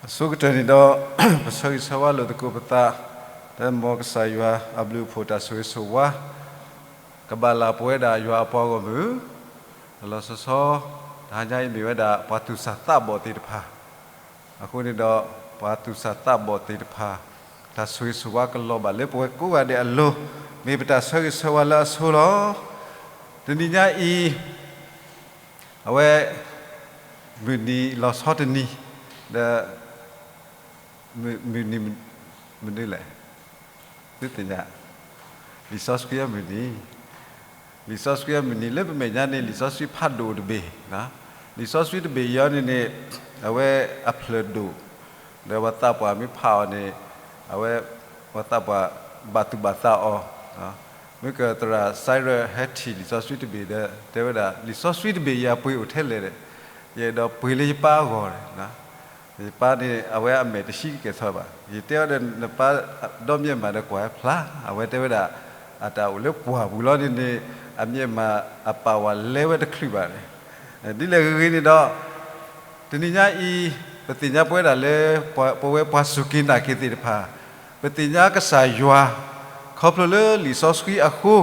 အဆိကတၢၢ်န့ၣ်ဒီး ပဆၢဂ့ၤဆၢဝါလိာ်သကိးပသး လၢမ်ကစၢ်ယွၤအဘျုးအဖှိၣ်တၢ်ဆိၣ်ဂ့ၤဆိၣ်ဝါ ကဘၣ်လၢပဝဲဒၣ်ယွၤအပှၤဂီၢ်မုၢ် လီၤလီၤဆီဆီ တဟါညါအံၤမ့ၢ်ဝဲဒၣ်ပှၤသူၣ်စၢ်သးဘီၣ်သ့ၣ်တဖၣ် အဃိန့ၣ်ဒီး ပှၤသူၣ်စၢ်သးဘီၣ်သ့ၣ်တဖၣ် တၢ်ဆိၣ်ဂ့ၤဆိၣ်ဝါကလီၤဘၣ်လၢပဝဲကိးဂၤဒဲးအလိၤ မ့ၢ်ပတၢ်ဆၢဂ့ၤဆၢဝါလၢအဆိလီၤ. တနံၤညါအံၤ အဝဲ မုၢ်နံၤလီၤဆီတနံၤ ဒီး မုၢ်နံၤ မနုၤလဲၣ် သုသ့ၣ်ညါ လံာ်စီဆှံအမုၢ်နံၤ လံာ်စီဆှံအမုၢ်နံၤ လၢပမဲာ်ညါန့ၣ် လံာ်စီဆှံဖးဒိၣ်တဘ့ၣ်, လံာ်စီဆှံတဘ့ၣ်အံၤအီၤန့ၣ်န့ၣ် အဝဲအဖျၢၣ်ဒိၣ်, ဒီးပှၤသးပှၢ်မ့ၢ်ဖးအီၤန့ၣ် အဝဲ ပှၤသးပှၢ်ဘၣ်သူၣ်ဘၣ်သးအီၤ, မ့ၢ်ကသရၣ်စဲးရၢဟဲထံၣ်လံာ်စီဆှံတဘ့ၣ်ဒီး တဲဝဲဒၣ် လံာ်စီဆှံတဘ့ၣ်အံၤအပှ့ၤအိၣ်ထဲလဲၣ်ဒီး ယအဲၣ်ဒိးပှ့ၤလၢယပၢ်အဂီၢ် ယပၢ်န့ၣ် အဝဲအမဲာ်တဆှံကဲၣ်ဆိးဘၣ်. ယတဲအီၤဒီး နပၢ်ဒီးမျက်မှန်ဒီးကွၢ်ဝဲဖျါ, အဝဲတဲဝဲဒၣ် အတၢ်အိၣ်လၢပှၢ်ပူၤလီၤန့ၣ်န့ၣ် အမျက်မှန်အပာ်ဝဲလဲဝဲတချုးဘၣ်န့ၣ်, ဒ်လဲၣ်ဂ့ၤဂ့ၤန့ၣ်ဒီး တနံၤညါအံၤ ပသ့ၣ်ညါပဝဲဒၣ်လၢ ပဝဲပှၤစူၢ်က့ၤနာ်က့ၤသ့ၣ်တဖၣ် ပသ့ၣ်ညါကစၢ်ယွၤ ခီဖျိလၢလံာ်စီဆှံအဃိ,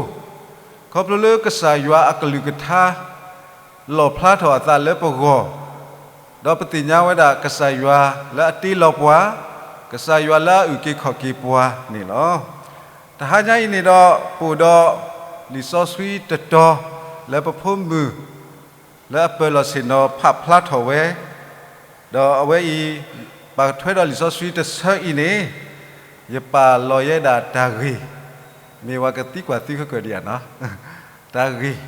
ခီဖျိလၢကစၢ်ယွၤအကလုၢ်ကထါ လီၣ်ဖျါထီၣ်အသးလၢပဂီၢ်, ဒီးပသ့ၣ်ညါဝဲဒၣ်ကစၢ်ယွၤလၢအတ့လီၤပှၤ, ကစၢ်ယွၤလၢအအုၣ်က့ၤခီၣ်က့ၤပှၤန့ၣ်လီၤ. တဟါညါအံၤန့ၣ်ဒီး ပအိၣ်ဒီးလံာ်စီဆှံတတီၤ လၢပဖိမုၣ် လၢအပၢၤလီၢ်ဆ့ၣ်နီၤဖးဖျါထီၣ်ဝဲ, ဒီးအဝဲအံၤ ပာ်ထွဲဒီးလံာ်စီဆှံတဆၢအံၤန့ၣ် ယပာ်လီၤယဲဒၣ်တၢ်ဂ့ၢ်, မ့ၢ်ဝဲကသံကွၢ်သုခဲကၢၣ်ဒံးဧါနီၤ, တၢ်ဂ့ၢ်,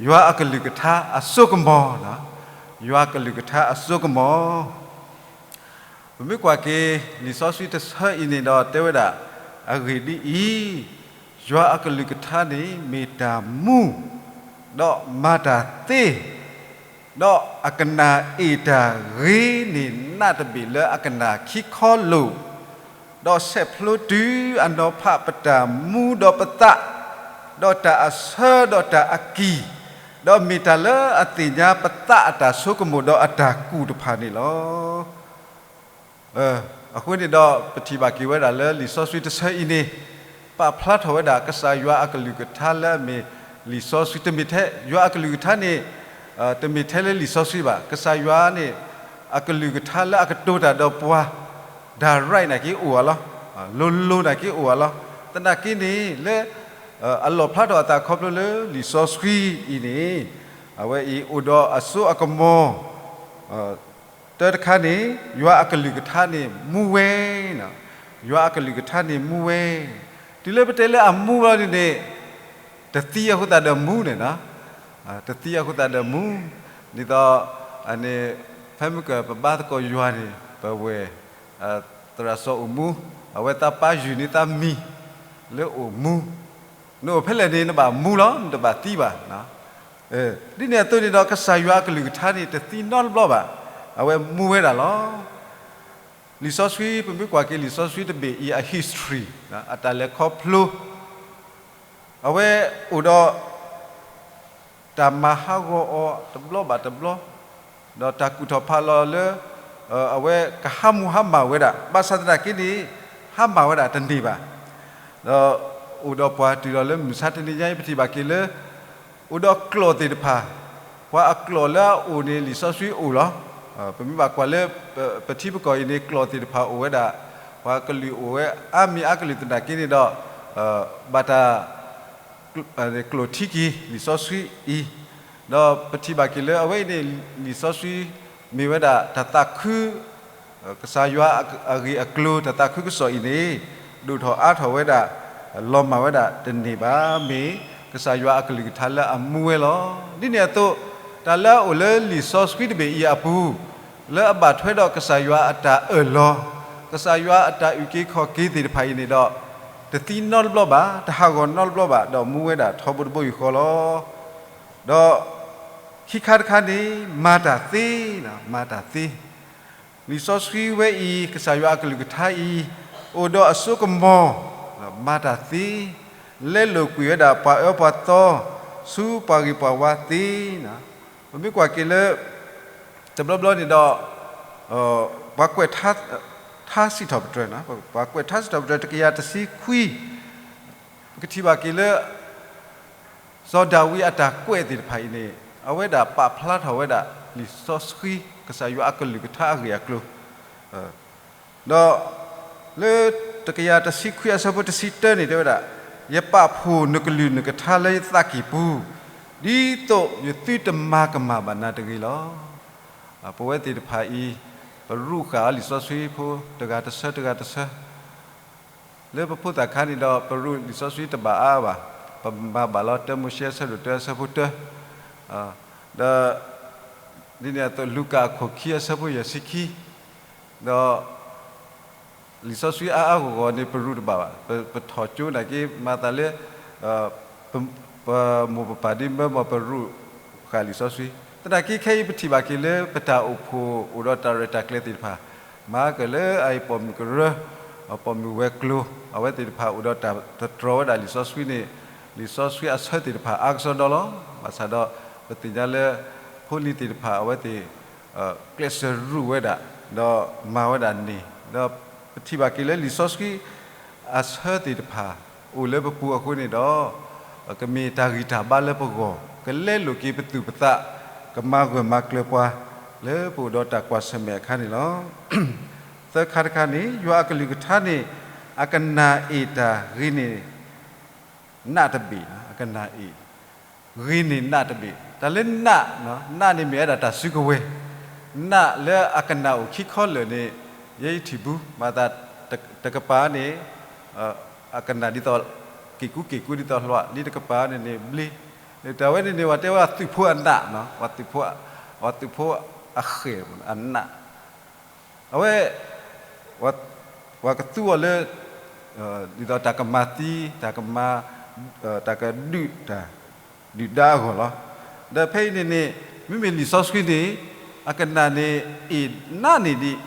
ယွၤအကလုၢ်ကထါအစိကမီၤ, ယွၤအကလုၢ်ကထါအစိကမီၤ ပမ့ၢ်ကွၢ်က့ၤ လံာ်စီဆှံတဆၢအံၤန့ၣ်ဒီးတဲဝဲဒၣ် အဂ့ၢ်ဒ်အံၤ, ယွၤအကလုၢ်ကထါန့ၣ်မ့ၢ်တၢ်မူ, ဒီးမၤတၢ်သ့, ဒီးအကနၣ်အ့ၣ်တၢ်ဂ့ၤန့ၢ်နးတဘ့ၣ်လၢအကနၣ်ခံခီလိာ်, ဒီးဆဲးဖျိတုၤအနီၤဖးပတၢ်မူဒီးပသး, ဒီးတၢ်အဆၢဒီးတၢ်အကံၢ်, ဒီးမ့ၢ်တၢ်လၢအသ့ၣ်ညါပသးအတၢ်ဆိကမိၣ်ဒီးအတၢ်ကူၣ်တဖၣ်န့ၣ်လီၤ. အဃိန့ၣ်ဒီး ပထံၣ်ဘၣ်က့ၤဝဲဒၣ်လၢလံာ်စီဆှံတဆၢအံၤန့ၣ် ပာ်ဖျါထီၣ်ဝဲဒၣ်ကစၢ်ယွၤအကလုၢ်ကထါလၢအမ့ၢ်လံာ်စီဆှံတမ့ၢ်ထဲ ယွၤအကလုၢ်ကထါန့ၣ် တမ့ၢ်ထဲလၢလံာ်စီဆှံဘၣ်. ကစၢ်ယွၤန့ၣ် အကလုၢ်ကထါလၢအကတိၤတၢ်ဒီးပှၤ direct နာ်က့အိၣ်ဧါလီၤ. လိၤလိၤနာ်က့အိၣ်ဧါလီၤ. သနာ်က့န့ၣ် လၢ အလီၣ်ဖျါထီၣ်အသးခီဖျိလၢလံာ်စီဆှံအံၤန့ၣ် အဝဲအံၤအိၣ်ဒီးအစိအကမီၤ တၢတခါန့ၣ် ယွၤအကလုၢ်ကထါန့ၣ်မူဝဲ, ယွၤအကလုၢ်ကထါန့ၣ်မူဝဲ, တုၤလၢပတဲလၢအမူလီၤန့ၣ်န့ၣ် တသံအဃိသတးဒီးမူန့ၣ်, တသံအဃိသတးဒီးမူ, ဒ်သိး န့ၣ် ဖဲမုၢ်ကၢၢ်ပဘါသကိးယွၤန့ၣ် ပဝဲၢ် သရၣ်စီၤအိၣ်မူ အဝဲသးပၢ်ယုၢ်န့ၢ်သးမံၤ လၢအိၣ်မူ, နအိၣ်ဖဲလဲၣ်န့ၣ် နဘၣ်မူလီၤ နတဘၣ်သံဘၣ် ဒ်န့ၣ်အသိးန့ၣ်ဒီး ကစၢ်ယွၤအကလုၢ်ကထါန့ၣ် တသံနီတဘျီဘၣ်, အဝဲမူဝဲဒၣ်လီၤ. လံာ်စီဆှံ ပမ့ၢ်ကွၢ်က့ၤလံာ်စီဆှံတဘ့ၣ်အံၤအ history အတၢ်လဲၤခီဖျိ အဝဲအိၣ်ဒီး တၢ်မၤဟးဂီၤအီၤတဘျီဘၣ်တဘျီ, ဒီးတၢ်ကူၣ်ထီၣ်ဖးလီၤလၢ အဝဲကဟးမူဟးမၢ်ဝဲဒၣ်, ဘၣ်ဆၣ်သနာ်က့န့ၣ် ဟးမၢ်ဝဲဒၣ်တန့ၢ်ဘၣ်. ဒီးအိၣ်ဒီးပှၤတုၤလီၤလၢမုၢ်မဆါတနံၤညါအံၤ ပထံၣ်ဘၣ်က့ၤလၢ အိၣ်ဒီးကျိာ်သ့ၣ်တဖၣ်, ပှၤအကျိာ်လၢအအိၣ်န့ၣ် လံာ်စီဆှံအိၣ်လီၤ. ပမ့ၢ်ဘၣ်ကွၢ်လၢ ပထံပကီၢ်အံၤန့ၣ် ကျိာ်သ့ၣ်တဖၣ်အိၣ်ဝဲဒၣ်, ပှၤကလုာ်အိၣ်ဝဲအါမံၤအါကလုာ်သနာ်က့န့ၣ်ဒီး ဘၣ်တၢ် ကျိာ်ထံက့ၤလံာ်စီဆှံအံၤ, ဒီးပထံၣ်ဘၣ်က့ၤလၢအဝဲအံၤန့ၣ် လံာ်စီဆှံမ့ၢ်ဝဲဒၣ်တၢ်သးခု ကစၢ်ယွၤအဂ့ၢ်အကျိၤ တၢ်သးခုကစီၣ်အံၤန့ၣ် ဒိၣ်ထီၣ်အါထီၣ်ဝဲဒၣ်, လီၤမၢ်ဝဲဒၣ်တန့ၢ်ဘၣ်, မ့ၢ်ကစၢ်ယွၤအကလုၢ်ကထါလၢအမူဝဲလီၤ. ဒ်န့ၣ်အသိး တၢ်လၢအအိၣ်လၢလံာ်စီဆှံတဘ့ၣ်အံၤအပူၤ လၢအဘၣ်ထွဲဒီးကစၢ်ယွၤအတၢ်အၢၣ်လီၤ, ကစၢ်ယွၤအတၢ်အုၣ်က့ၤခီၣ်က့ၤသ့ၣ်တဖၣ်အံၤန့ၣ်ဒီး တသံနီတဘျီဘၣ်, တဟးဂီၤနီတဘျီဘၣ်, ဒီးမူဝဲဒၣ်ထီဘိတဘိယူၢ်ဃီလီၤ. ဒီးခံခါတခါန့ၣ် မၤတၢ်သ့, မၤတၢ်သ့. လံာ်စီဆှံဝဲအံၤ ကစၢ်ယွၤအကလုၢ်ကထါအံၤ အိၣ်ဒီးအစိကမီၤ, မၤတၢ်သ့, လဲလိာ်ကွံာ်ဝဲဒၣ်ပှၤအၢပှၤသီ ဆူပှၤဂ့ၤပှၤဝါသ့. ပမ့ၢ်ကွၢ်က့ၤလၢ တဘျီဘျီန့ၣ်ဒီး ပှၤကွဲးထါစံးထီၣ်ပတြၢၤ, ပှၤကွဲးထါစံးထီၣ်ပတြၢၤ တကယၤတဆံခွံ, ပကထံၣ်ဘၣ်က့ၤလၢ စီၤဒၤဝံးအတၢ်ကွဲးသ့ၣ်တဖၣ်အံၤန့ၣ် အဝဲဒၣ်ပာ်ဖျါထီၣ်ဝဲဒၣ် လံာ်စီဆှံ ကစၢ်ယွၤအကလုၢ်ကထါအဂ့ၢ်အကျိၤ ဒီး လၢတကယၤတဆံခွံအဆၢဖိတဆံတၢန့ၣ် တဲဝဲဒၣ်, ယပာ်ဖှိၣ်နကလုၢ်နကထါလၢယသးကံၢ်ပူၤ, ဒ်သိးယသုတမၤကမၣ်ဘၣ်နၤတဂ့ၤလီၤ. ပဝဲသ့ၣ်တဖၣ်အံၤ ပရူးဃာ်အီၤလံာ်စီဆှံဖိ တဂၤတဆၢတဂၤတဆၢ လၢပဖိသၣ်ခါန့ၣ်ဒီး ပရူးလံာ်စီဆှံတဘၣ်အါအါဘၣ်, ပမၤဘၣ်လီၤတၢမိၤၡ့အဆၢဒိၣ်တၢအဆၢဖိတၢ ဒီး ဒ်န့ၣ်အသိးလူၤကၣ်အခိၣ်ခံအဆၢဖိယဲၢ်ဆံခံ, ဒီး လံာ်စီဆှံအါအါဂီၢ်ဂီၢ်န့ၣ် ပရူးတဘၣ်ဘၣ်, ပထီၣ်ကၠိနာ်က့ မၤသးလၢ ပမိၢ်ပပၢ်ဒ်မၢမီၢ်ပရူးဃာ်လံာ်စီဆှံ, သနာ်က့ခဲအံၤပထံၣ်ဘၣ်က့ၤလၢ ပတၢ်အိၣ်ဖှိၣ်အိၣ်ဒီးတၢ်ရဲၣ်တၢ်ကျဲၤသ့ၣ်တဖၣ်, မၤကၢၢ်လၢအအံၤပိာ်မုၣ်ကရၢ, ပိာ်မုၣ်ဝဲၤကျိၤ, အဝဲသ့ၣ်တဖၣ်အိၣ်ဒီးတၢ်တတြီၤဝဲဒၣ်လံာ်စီဆှံန့ၣ်, လံာ်စီဆှံအဆၢသ့ၣ်တဖၣ်အါကစီဒီလီၤ. ဘၣ်ဆၣ်ဒီး ပသ့ၣ်ညါလၢ ဖိလံၤသ့ၣ်တဖၣ်အဝဲသ့ၣ် ကျဲးစၢးရူးဝဲဒၣ်, ဒီးမၤဝဲဒၣ်န့ၣ်, ဒီးပထံၣ်ဘၣ်က့ၤလၢလံာ်စီဆှံ အဆၢသ့ၣ်တဖၣ် အိၣ်လၢပပူၤအဃိန့ၣ်ဒီး, ကမ့ၢ်တၢ်ဂံၢ်တၢ်ဘါလၢပဂီၢ်, ကလဲလိာ်က့ၤပသူၣ်ပသး, ကမၤဂၢၢ်မၤကျၢၤပှၤ လၢပအိၣ်ဒီးတၢ်ကွၢ်ဆၢၣ်မဲာ်အခါန့ၣ်လီၤ. သၢခါတခါန့ၣ် ယွၤအကလုၢ်ကထါန့ၣ် အကနၣ်အ့ၣ်တၢ်ဂ့ၤန့ၢ် နးတဘ့ၣ်, အကနၣ်အ့ၣ် ဂ့ၤန့ၢ်နးတဘ့ၣ်, တၢ်လၢနး, နးန့ၣ်မ့ၢ်ဝဲဒၣ်တၢ်စုကဝဲၤ, နးလၢအကနၣ်အိၣ်ခံခီလၢာ်န့ၣ် ယဲယထံၣ်ဘူး, မၤသးတကပၤန့ၣ် အကနၣ်ဒ်သိး က့ၣ်ကူက့ၣ်ကူဒ်သိးလွး, ဒ်တကပၤန့ၣ်န့ၣ်ဘျ့, တၢ်ဝဲန့ၣ်န့ၣ် ပှၤတဲဝဲသုးဖိအနး, ပှၤသုးဖိအဃဲၢ်အနး အဝဲ ပှၤကသူအီၤလၢ ဒ်သိးတၢ်ကမၤသံ, တၢ်ကမၤ, တၢ်ကဒုးတၢ် ဒုၣ်ဒါအဂီၢ်လီၤ. ဒီးဖဲအံၤန့ၣ်န့ၣ် မ့မ့ၢ်လံာ်စီဆှံန့ၣ် အကနၣ်န့ၣ် အ့ၣ်နးန့ၢ်ဒံး,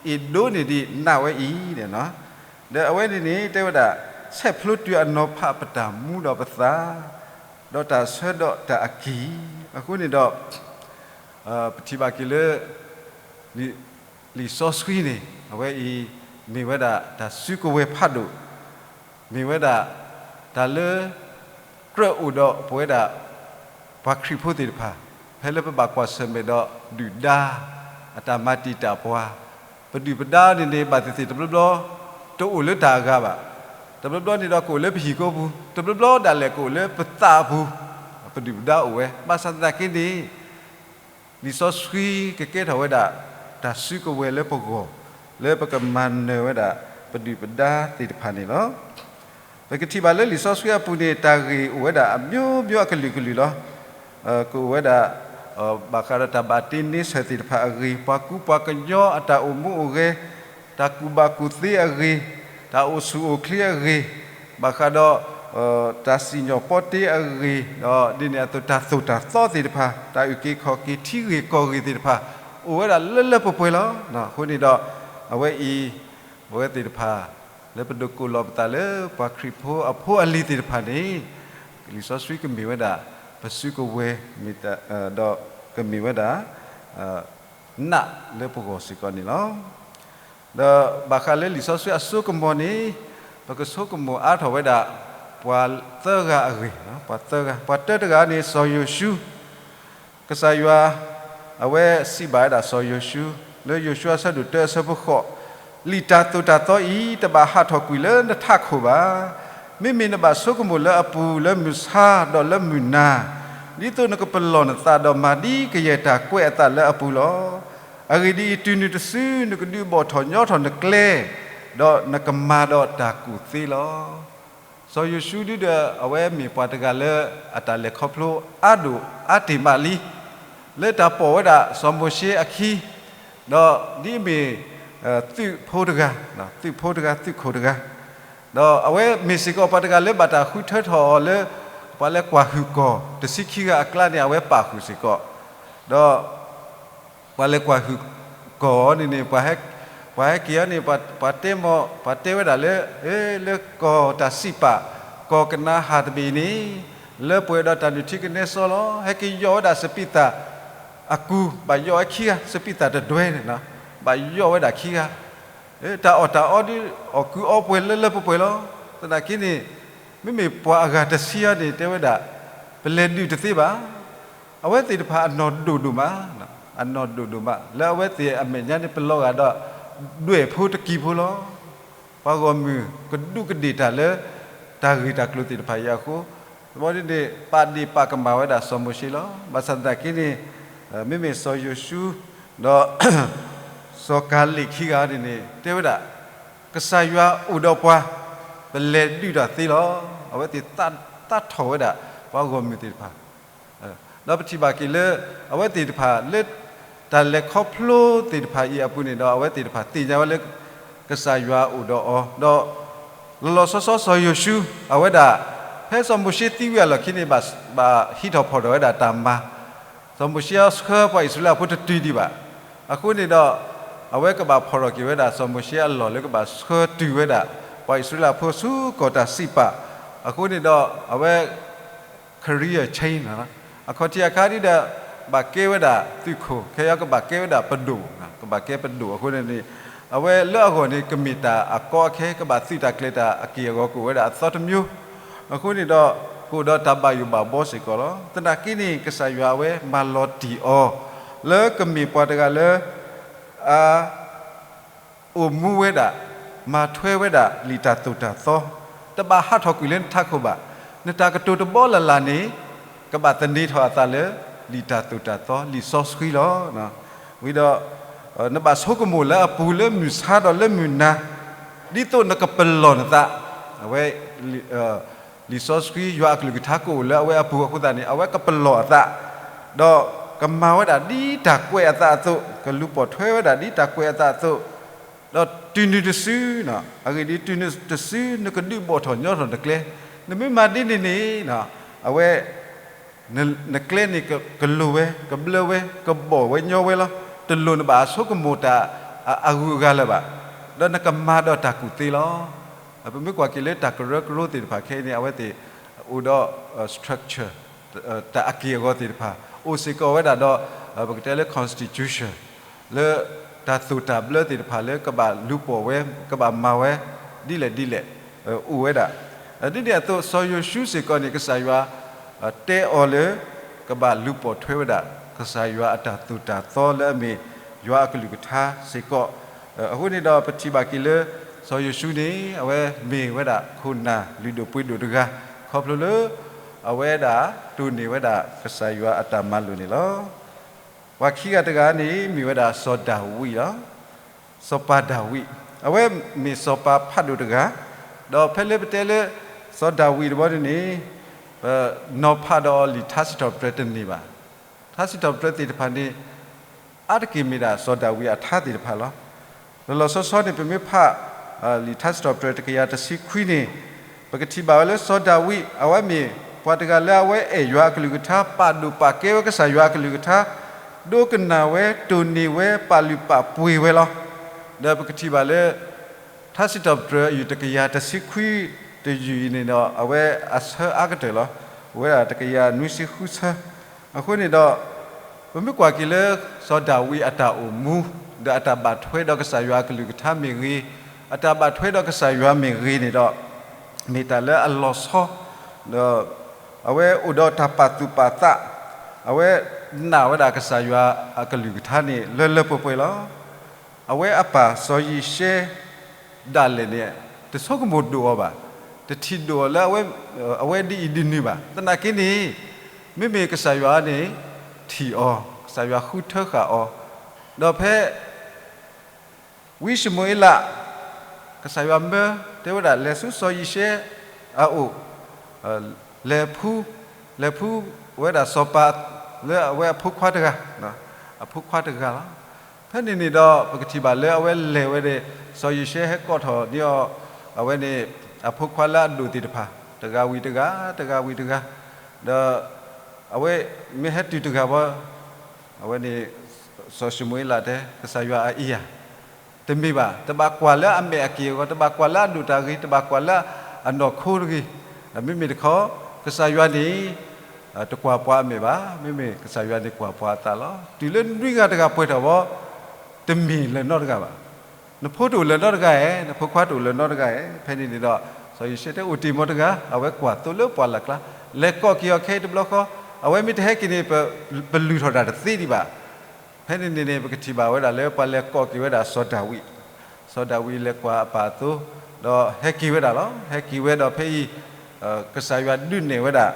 အ့ၣ်ဒိးန့ၢ်ဒံးနးဝဲအံၤန့ၣ်လီၤ. ဒီးအဝဲန့ၣ်န့ၣ် တဲဝဲဒၣ် ဆဲးဖျိတုၤအနီၤဖးပတၢ်မူဒီးပသး, ဒီးတၢ်ဆၢဒီးတၢ်အကံၢ်, အဃိန့ၣ်ဒီး ပထံၣ်ဘၣ်က့ၤလၢ လံာ်စီဆှံန့ၣ် အဝဲအံၤ မ့ၢ်ဝဲဒၣ်တၢ်စုကဝဲၤဖးဒိၣ်, မ့ၢ်ဝဲဒၣ် တၢ်လၢ ကြၢးအိၣ်ဒီးပဝဲဒၣ် ပှၤခရံာ်ဖိသ့ၣ်တဖၣ်, ဖဲလၢပဘၣ်ကွၢ်ဆၢၣ်မဲာ်ဒီးဒုၣ်ဒါ အတၢ်မၤတံာ်တာ်ပှၤ, ပဒုၣ်ပဒါန့ၣ်န့ၣ် ဘၣ်သ့ၣ်သ့ၣ်တဘျီဘျီ တအိၣ်လၢတၢ်အဂၤဘၣ်, တဘျီဘျီန့ၣ်ဒီးကအိၣ်လၢပဟံၣ်ကိပူၤ, တဘျီဘျီဒၣ်လဲာ်ကအိၣ်လၢပသးအပူၤ, ပဒုၣ်ပဒါအိၣ်ဝဲ, ဘၣ်ဆၣ်သနာ်က့န့ၣ် လံာ်စီဆှံကကဲထီၣ်ဝဲဒၣ် တၢ်စုကဝဲၤလၢပဂီၢ်, လၢပကမၤနၢၤဝဲဒၣ် ပဒုၣ်ပဒါသ့ၣ်တဖၣ်န့ၣ်လီၤ. ပကထံၣ်ဘၣ်လၢလံာ်စီဆှံအပူၤန့ၣ် တၢ်ဂ့ၢ်အိၣ်ဝဲဒၣ်အမျိုးမျိုးအကလုာ်ကလုာ်လီၤ. ကအိၣ်ဝဲဒၣ် ဘၣ်ဃးဒီးတၢ်ဘၣ်တ့န့ဆၢၣ်သ့ၣ်တဖၣ်အဂ့ၢ်, ပှၤကူပှၤကညီအတၢ်အိၣ်မူအိၣ်ဂဲၤ, တၢ်ကူၣ်ဘၣ်ကူၣ်သ့အဂ့ၢ်, တၢ်အိၣ်ဆူၣ်အိၣ်ချ့အဂ့ၢ်, ဘၣ်ဃးဒီး တၢ်စံၣ်ညီၣ်ပီတ့အဂ့ၢ်, ဒီးဒ်န့ၣ်အသိးတၢ်သိၣ်တၢ်သီသ့ၣ်တဖၣ်, တၢ်အုၣ်က့ၤခီၣ်က့ၤထံဂ့ၢ်ကီၢ်ဂ့ၢ်သ့ၣ်တဖၣ် အိၣ်ဝဲဒၣ်လၢလၢပှဲၤပှဲၤလီၤ. အဃိန့ၣ်ဒီး အဝဲအံၤ အဝဲသ့ၣ်တဖၣ် လၢပဒိးကိးလီၤပသးလၢပှၤခရံာ်ဖိအဖိအလံၤသ့ၣ်တဖၣ်န့ၣ် လံာ်စီဆှံကမ့ၢ်ဝဲဒၣ် ပစုကဝဲၤ ဒီးကမ့ၢ်ဝဲဒၣ် နးလၢပဂီၢ်စ့ၢ်ကီးန့ၣ်လီၤ. ဒီးဘၣ်ဃးလၢလံာ်စီဆှံအစိကမီၤန့ၣ် ပကဆိကမိၣ်အါထီၣ်ဝဲဒၣ် ပှၤသၢဂၤအဂ့ၢ်, ပှၤသၢဂၤ, ပှၤတၢတဂၤန့ၣ် စီၤယိၤၡူ ကစၢ်ယွၤ အဝဲစံးဘၣ်ဝဲဒၣ်စီၤယိၤၡူ လၢယိၤၡူအဆၢဒိၣ်တၢအဆၢဖိဃိး, လံာ်တၢ်သိၣ်တၢ်သီအံၤ တဘၣ်ဟးထီၣ်ကွံာ်လၢနထးခိၣ်ဘၣ်. မ့မ့ၢ်နဘၣ်ဆိကမိၣ်လၢအပူၤလၢမုၢ်ဆါဒီးလၢမုၢ်နၤ, ဒ်သိးနကပလီၢ်နသးဒီးမၤဒ်ကယဲၢ်တၢ်ကွဲးအသးလၢအပူၤလီၤ. အဂ့ၢ်ဒ်အံၤ, တုၤနုၤတစု နကဒုးဘီၣ်ထီၣ်ညီထီၣ်နကျဲ, ဒီးနကမၤဒီးတၢ်ကူၣ်သ့လီၤ. စီၤယိၤၡူဒုဒီး အဝဲမ့ၢ်ပှၤတဂၤလၢအတၢ်လဲၤခီဖျိအါဒိၣ်အါတ့ၢ်မးလံ, လၢတၢ်ပိာ်ဝဲဒၣ်စီၤမိၤၡ့အခံ, ဒီးဒ်အမ့ၢ် သုးဖိတဂၤ, သုးဖိတဂၤ သုးခိၣ်တဂၤ, ဒီးအဝဲမ့ၢ်စ့ၢ်ကီးပှၤတဂၤလၢဘၣ်တၢ်ဃုထၢထီၣ်အီၤလၢ ပှၤလၢကွၢ်ဟုၣ်ကီၢ်တဆံခံဂၤအကျါန့ၣ် အဝဲပာ်ဃုာ်စ့ၢ်ကီး, ဒီး ပှၤလဲၤကွၢ်ဟုၣ်ကီၢ်အီၤန့ၣ်န့ၣ် ပှၤဟဲက့ၤအီၤန့ၣ် ပှၤတဲမီၢ် ပှၤတဲဝဲဒၣ်လၢ လၢကီၢ်တၢ်စံးပာ် ကီၢ်ကနၤအၣ်တဘ့ၣ်အံၤန့ၣ် လၢပှဲၤဒီးတၢ်နုၢ်ထံကနဲစီလီၤ. ဟဲက့ၤယီၢ်ဝဲဒၣ်စပံးသၣ်အကူ ဘၣ်ယီၢ်ဝဲခံဂၤ စပံးသၣ်တဒွဲန့ၣ်လီၤ. ဘၣ်ယီၢ်ဝဲဒၣ်ခံဂၤ, တၢ်အီၣ်တၢ်အီဒ်အီၣ်ကုအီပှဲၤလၢလၢပှဲၤပှဲၤလီၤ. သနာ်က့န့ၣ် မ့မ့ၢ်ပှၤအဂၤတဆံအံၤန့ၣ် တဲဝဲဒၣ် ပလဲၤဒုးတသ့ဘၣ်. အဝဲသ့ၣ်တဖၣ်အနီၢ်ဒိၣ်ဒိၣ်မး, အနီၢ်ဒိၣ်ဒိၣ်မး လၢအဝဲသ့ၣ်အမဲာ်ညါန့ၣ် ပလီၤဂာ်ဒီး ဒွဲၣ်ဖိတကံၢ်ဖိလီၤ. ပှၤဂီၢ်မုၢ်ကဒူးကဒ့ၣ်တၢ်လၢ တၢ်ဂ့ၢ်တၢ်ကျိၤသ့ၣ်တဖၣ်အံၤအဃိ, တဘျီဒ်န့ၣ် ပာ်ဒ့ၣ်ပာ်ကမၣ်ဝဲဒၣ်စီၤမိၤၡ့လီၤ. ဘၣ်ဆၣ်သနာ်က့န့ၣ် မ့မ့ၢ်စီၤယိၤၡူ ဒီး စီၤကၤလ့းခံဂၤန့ၣ်န့ၣ် တဲဝဲဒၣ် ကစၢ်ယွၤအိၣ်ဒီးပှၤ, ပလဲၤဒုးတၢ်သ့လီၤ. အဝဲသ့ၣ်သးထီၣ်ဝဲဒၣ် ပှၤဂီၢ်မုၢ်သ့ၣ်တဖၣ် ဒီးပထံၣ်ဘၣ်က့ၤလၢ အဝဲသ့ၣ်တဖၣ်လၢ တၢ်လဲၤခီဖျိသ့ၣ်တဖၣ်အံၤအပူၤန့ၣ်ဒီး အဝဲသ့ၣ်တဖၣ်သ့ၣ်ညါဝဲလၢ ကစၢ်ယွၤအိၣ်ဒီးအီၤ, ဒီး လီၤလီၤဆီဆီစီၤယိၤၡူ အဝဲဒၣ် ဖဲစီၤမိၤၡ့သံဝံၤအလီၢ်ခံန့ၣ် ဘၣ်ဟံးထီၣ်ဖီၣ်ထီၣ်ဝဲဒၣ်တၢ်မၤ, စီၤမိၤၡ့ဆှၢပှၤအံၣ်စရ့လးဖိတတုၤဒံးဘၣ်. အဃိန့ၣ်ဒီး အဝဲကဘၣ်ဖီၣ်ထီၣ်က့ၤဝဲဒၣ် စီၤမိၤၡ့အလီၢ်လၢကဘၣ်ဆှၢတုၤဝဲဒၣ် ပှၤအံၣ်စရ့လးဖိဆူကီၢ်တၢ်စံးပာ်, အဃိန့ၣ်ဒီး အဝဲ career change အခီၣ်ထံးအခါဒ်ဒီး ဘၣ်ကဲဝဲဒၣ်သုးခိၣ် ခဲအံၤကဘၣ်ကဲဝဲဒၣ်ပဒိၣ်, ကဘၣ်ကဲပဒိၣ်အဃိန့ၣ်န့ၣ် အဝဲလၢအဂီၢ်န့ၣ် ကမ့ၢ်တၢ်အကီအခဲ ကဘၣ်သုးတၢ်ကျဲၤတၢ်အက့ၢ်အဂီၤကအိၣ်ဝဲဒၣ်အသီတမျိုး, အဃိန့ၣ်ဒီး ကအိၣ်ဒီးတၢ်ဘၣ်ယိၣ်ဘၣ်ဘီစ့ၢ်ကီးလီၤ. သနာ်က့န့ၣ် ကစၢ်ယွၤအဝဲမၤလီၤတံၢ်အီၤ လၢကမ့ၢ်ပှၤတဂၤလၢ အ အိၣ်မူဝဲဒၣ်, မၤထွဲဝဲဒၣ်လံာ်တၢ်သိၣ်တၢ်သီ, တဘၣ်ဟးထီၣ်ကွံာ်လၢနထးခိၣ်ဘၣ်. နတၢ်ကတိၤတဘီလၢ်လၢ်န့ၣ် ကဘၣ်သန့ၤထီၣ်အသးလၢ လံာ်တၢ်သိၣ်တၢ်သီ လံာ်စီဆှံလီၤ. ဝံၤဒီး နဘၣ်ဆိကမိၣ်လၢအပူၤလၢမုၢ်ဆါဒီးလၢမုၢ်နၤ, ဒ်သိးနကပလီၢ်နသး, အဝဲ လံာ်စီဆှံယွၤအကလုၢ်ကထါကအိၣ်လၢအဝဲအပူၤအဃိသတးန့ၣ် အဝဲကပလီၢ်အသး, ဒီးကမၤဝဲဒၣ်ဒ်တၢ်ကွဲးအသးအသိး, ကလူၤပိာ်ထွဲဝဲဒၣ်ဒ်တၢ်ကွဲးအသးအသိး, ဒီးတုၤနုၤတစု, အဂ့ၢ်ဒ်အံၤ တုၤနုၤတစု နကဒုးဘီၣ်ထီၣ်ညီထီၣ်နကျဲ, နမ့ၢ်မၤဒ်န့ၣ်န့ၣ် အဝဲ နကျဲန့ၣ်ကလိၤဝဲ, ကဘျၢဝဲ, ကဘီၣ်ဝဲညီဝဲလီၤ. တလိၣ်နဘၣ်ဆိကမိၣ်တၢ်အဂုၤအဂၤလၢၤဘၣ်, ဒီးနကမၤဒီးတၢ်ကူၣ်သ့လီၤ. ပမ့ၢ်ကွၢ်က့ၤလၢတၢ်ကရၢကရိသ့ၣ်တဖၣ်ခဲအံၤန့ၣ် အဝဲသ့ၣ်အိၣ်ဒီး structure, တၢ်အက့ၢ်အဂီၤသ့ၣ်တဖၣ် အိၣ်စ့ၢ်ကီးဝဲဒၣ်ဒီး ပကတဲလၢ constitution လၢတၢ်သိၣ်တၢ်ဘျၢသ့ၣ်တဖၣ်လၢကဘၣ်လူၤပိာ်ဝဲ, ကဘၣ်မၤဝဲ ဒ်လဲၣ်ဒ်လဲၣ် အိၣ်ဝဲဒၣ်. ဒ်န့ၣ်အသိး စီၤယိၤၡူစ့ၢ်ကီးန့ၣ် ကစၢ်ယွၤ တဲအီၤလၢ ကဘၣ်လူၤပိာ်ထွဲဝဲဒၣ် ကစၢ်ယွၤအတၢ်သိၣ်တၢ်သီလၢအမ့ၢ်ယွၤအကလုၢ်ကထါစ့ၢ်ကီး. အဃိန့ၣ်ဒီး ပထံၣ်ဘၣ်က့ၤလၢ စီၤယိၤၡူန့ၣ် အဝဲမ့ၢ်ဝဲဒၣ်ခိၣ်နၢ်လုၢ်ဒိၣ်ပှ့ၤဒိၣ်တဂၤ ခီဖျိလၢ အဝဲဒၣ်တိၢ်န့ၢ်ဝဲဒၣ်ကစၢ်ယွၤအတၢ်မၤလိာ်န့ၣ်လီၤ. ပှၤခံဂၤတဂၤန့ၣ် မ့ၢ်ဝဲဒၣ်စီၤဒၤဝံးလီၤ. စီၤပၤဒၤဝံး အဝဲမ့ၢ်စီၤပၤဖးဒိၣ်တဂၤ, ဒီးဖဲလၢပတဲလၢ စီၤဒၤဝံးတဘျီန့ၣ်န့ၣ် ပနီၤဖးဒီးအီၤလံာ်ထါစံးထီၣ်ပတြၢၤတန့ၢ်ဘၣ်. ထါစံးထီၣ်ပတြၢၤသ့ၣ်တဖၣ်န့ၣ် အါတက့ၢ်မ့ၢ်ဒၣ်စီၤဒၤဝံးအထါသ့ၣ်တဖၣ်လီၤ. လီၤလီၤဆီဆီန့ၣ် ပမ့ၢ်ဖး လံာ်ထါစံးထီၣ်ပတြၢၤတကယၤတဆံခွံန့ၣ် ပကထံၣ်ဘၣ်ဝဲလၢစီၤဒၤဝံး အဝဲမ့ၢ်ပှၤတဂၤလၢအဝဲအဲၣ်ယွၤအကလုၢ်ကထါ ပာ်ဒိၣ်ပာ်ကဲဝဲကစၢ်ယွၤအကလုၢ်ကထါ ဒိကနၣ်ဝဲ တိၢ်န့ၢ်ဝဲ ပာ်လုၢ်ပာ်ပှ့ၤဝဲလီၤ. ဒီးပကထံၣ်ဘၣ်လၢ ထါစံးထီၣ်ပတြၢၤအယုၢ်တကယၤတဆံခွံတယုၢ်အံၤန့ၣ်ဒီး အဝဲအဆၢအါကတၢၢ်လီၤ. အိၣ်ဝဲဒၣ်တကယၤနွံဆံဃုဆၢ. အဃိန့ၣ်ဒီး ပမ့ၢ်ကွၢ်က့ၤလၢ စီၤဒၤဝံးအတၢ်အိၣ်မူ ဒီးအတၢ်ဘၣ်ထွဲဒီးကစၢ်ယွၤအကလုၢ်ကထါမ့ၢ်ဂ့ၤ, အတၢ်ဘၣ်ထွဲဒီးကစၢ်ယွၤမ့ၢ်ဂ့ၤန့ၣ်ဒီး မ့ၢ်တၢ်လၢအလီၤဆီ ဒီး အဝဲအိၣ်ဒီးတၢ်ပာ်သူၣ်ပာ်သး, အဝဲနာ်ဝဲဒၣ်ကစၢ်ယွၤအကလုၢ်ကထါန့ၣ် လၢလၢပှဲၤပှဲၤလီၤ. အဝဲအပၢ်စီၤယံၤၡဲ ဒၣ်လဲာ်န့ၣ် တဆိကမိၣ်ဒိၣ်အီၤဘၣ်, တထံၣ်ဒိၣ်အီၤလၢ အဝဲဒ်အံၤဒ်နုၤဘၣ်. သနာ်က့န့ၣ် မ့မ့ၢ်ကစၢ်ယွၤန့ၣ် ထံၣ်အီၤ, ကစၢ်ယွၤဃုထၢဃာ်အီၤ, ဒီးဖဲ ဝံၡမူၤအ့လး ကစၢ်ယွၤမၢတဲဝဲဒၣ် လဲၤဆူစီၤယံၤၡဲအအိၣ်, လဲၤဖှူ, လဲၤဖှူဝဲဒၣ်စီၤပၤ လၢအဝဲအဖိခွါတဂၤ, အဖိခွါတဂၤလီၤ. ဖဲန့ၣ်န့ၣ်ဒီး ပကထံၣ်ဘၣ်လၢအဝဲလဲၤဝဲန့ၣ် စီၤယံၤၡဲဟဲကိးထီၣ်န့ၢ်အီၤ အဝဲန့ၣ် အဖိခွါလၢအဒိၣ်သ့ၣ်တဖၣ် တဂၤဝံၤတဂၤ, တဂၤဝံၤတဂၤ, ဒီး အဝဲမ့ၢ်ဟဲတုၤတဂၤဘၣ် အဝဲန့ၣ် စီၤၡမူၤအ့လးတဲ ကစၢ်ယွၤအအံၤဧါ, တမ့ၢ်ဘၣ်, တဘၣ်ကွၢ်လၢအမဲာ်အက့ၢ်အဂီၤ, တဘၣ်ကွၢ်လၢအဒိၣ်တၢ်ဂ့ၤ, တဘၣ်ကွၢ်လၢအနီၢ်ခိတဂ့ၤ, မ့မ့ၢ်တခီ ကစၢ်ယွၤန့ၣ် တကွၢ်ပှၤအမဲာ်ဘၣ်, မ့မ့ၢ်ကစၢ်ယွၤန့ၣ်ကွၢ်ပှၤအသးလီၤ. တုၤလၢနွံဂၤတဂၤပှဲၤထီၣ်ဘၣ် တမ့ၢ်လၢၤနီတဂၤဘၣ်. နဖိတအိၣ်လၢၤနီတဂၤဧါ, နဖိခွါတအိၣ်လၢၤနီတဂၤဧါ. ဖဲန့ၣ်န့ၣ်ဒီး စီၤယိၤၡဲတဲအိၣ်တ့ၢ်မ့ၢ်တဂၤ, အဝဲကွၢ်သိလၢပှၢ်လၢ်ကျါ, လဲၤကိးက့ၤအီၤခဲအံၤတဘျီဃီ, အဝဲမ့ၢ်တဟဲက့ၤန့ၣ် ပလုၢ်ထီၣ်တၢ်တသ့ဒံးဘၣ်. ဖဲန့ၣ်န့ၣ်န့ၣ် ပကထံၣ်ဘၣ်ဝဲဒၣ်လၢပှၤလဲၤကိးက့ၤဝဲဒၣ်စီၤဒၤဝံး, စီၤဒၤဝံးလဲၤကွၢ်အပၢ်အသိ ဒီးဟဲက့ၤဝဲဒၣ်လီၤ. ဟဲက့ၤဝဲဒီးဖဲအံၤ ကစၢ်ယွၤဒုးနဲၣ်ဝဲဒၣ်